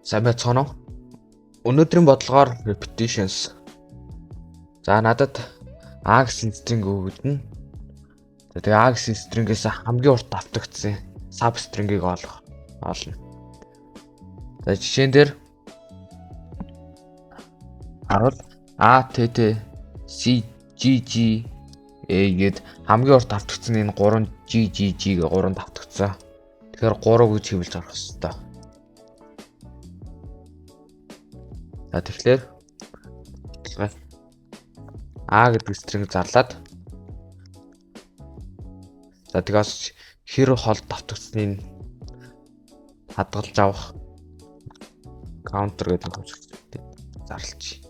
Сайн байцгаана уу? Өнөөдрийн бодлогоор repetitions. За надад A гэсэн string өгөгдөнө. За тэгээ A гэсэн string-ээс хамгийн урт давтагдсан substring-ийг олох олно. За жишээн дээр харуул A T T C G G A гээд хамгийн урт давтагдсан энэ 3 G G G гэ 3 давтагдсан. Тэгэхээр 3 гэж хэвлэж гаргах хэрэгтэй. За тэгэхээр А гэдэг string зарлаад за тэгээс хэр хол давтагдсныг хадгалж авах counter гэдэг хөвсгөлтэй зарлчих.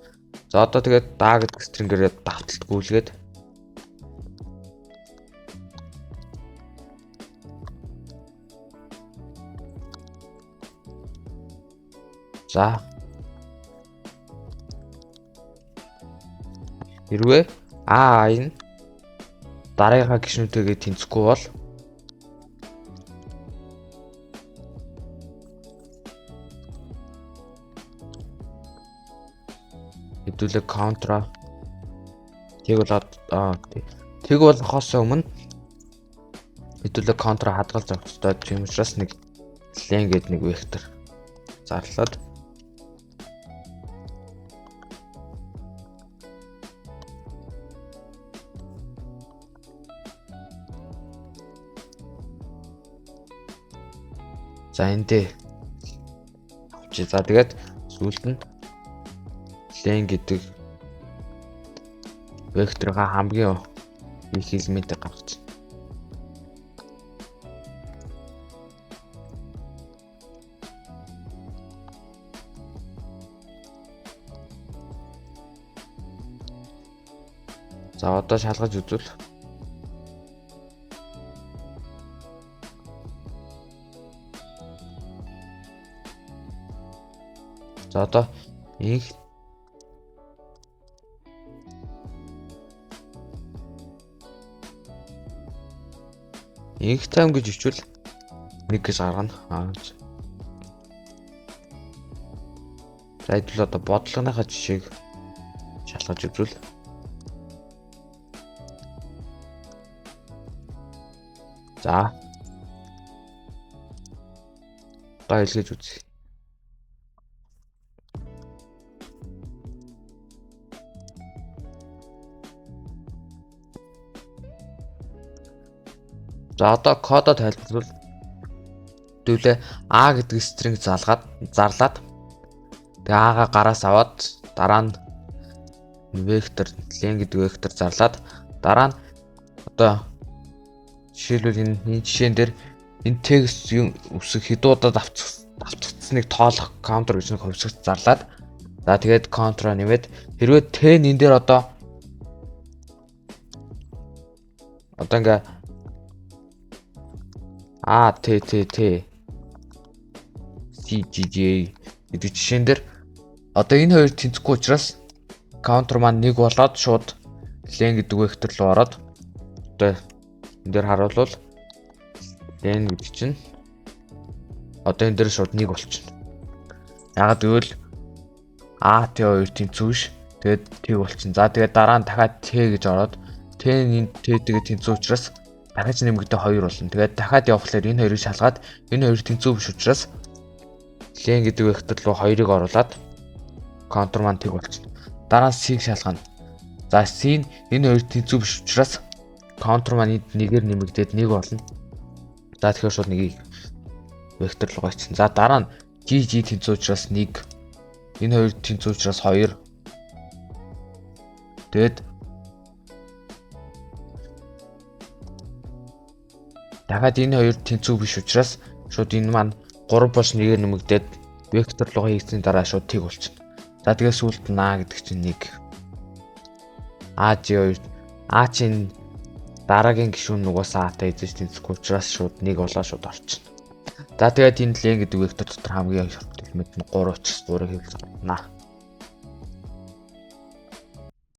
За одоо тэгээд А гэдэг string-ээрээ давталт гүйлгээд за хэрвээ А энэ дараагийнхаа гишүүнтэйгээ тэнцэхгүй бол хэдүүлээ counter тэг болоод тэг болохоос өмнө хэдүүлээ counter хадгалж авах хэрэгтэй. Тийм учраас нэг len гэдэг нэг вектор зарлаад за энэ дээ авчи. За тэгээд сүүлд нь len гэдэг векторынхаа хамгийн их элементийг гаргаж байна. За одоо шалгаж үзвэл за одоо инх инх тайм гэж ичвэл нэг гэж гаргана. Аа. За хэдүүл одоо бодлогоныхаа жишээг шалгаж үзвэл за одоо илгээж үзье. За одоо кодоо тайлбарлавал хэдүүлээ А гэдэг string залгаад зарлаад тэгээ А-га гараас аваад дараа нь вектор len гэдэг вектор зарлаад дараа нь одоо жишээлбэл энэ жишээн дээр энэ текст юм үсэг хэд удаа давтагдсныг тоолох counter гэж нэг хувьсагч зарлаад за тэгээд counter-а нэмээд хэрвээ T энэ дээр одоо ингээ А T T T C G G гэдэг жишээн дээр одоо энэ хоёр тэнцэхгүй учраас counter маань нэг болоод шууд len гэдэг вектор руу ороод одоо энэ дээр харуулвал len гэдэг чинь одоо энэ дээр шууд нэг болчихно. Яагаад гэвэл А T хоёр тэнцүү ш. Тэгээд T болчихно. За тэгээд дараа нь дахиад T гэж ороод T нь энэ T-тэйгээ тэнцүү учраас дахиж нэмэгдээ 2 болно. Тэгээд дахиад явхлаар энэ хоёрыг шалгаад энэ хоёр тэнцүү биш учраас len гэдэг вектор руу 2-ыг оруулаад counter маань тэг болчихно. Дараа нь C-г шалгана. За C нь энэ хоёр тэнцүү биш учраас counter маань энд нэгээр нэмэгдээд 1 болно. За тэгэхээр шууд нэгийг вектор руу гайцсан. За дараа нь G G тэнцүү учраас 1, энэ хоёр тэнцүү учраас 2. Тэгээд дахиад энэ хоёр тэнцүү биш учраас шууд энэ маань 3 болж нэгээр нэмэгдээд вектор руу хийгдсэний дараа шууд тэг болчихно. За тэгээ сүүлд нь А гэдэг чинь 1. А G 2 А чинь дараагийн гишүүн нугасаа А-тай эзэж тэнцэхгүй учраас шууд 1 болоо шууд орчихно. За тэгээд энэ len гэдэг вектор дотор хамгийн их элемент нь 3 учраас 3-ыг хэвлэж гаргана.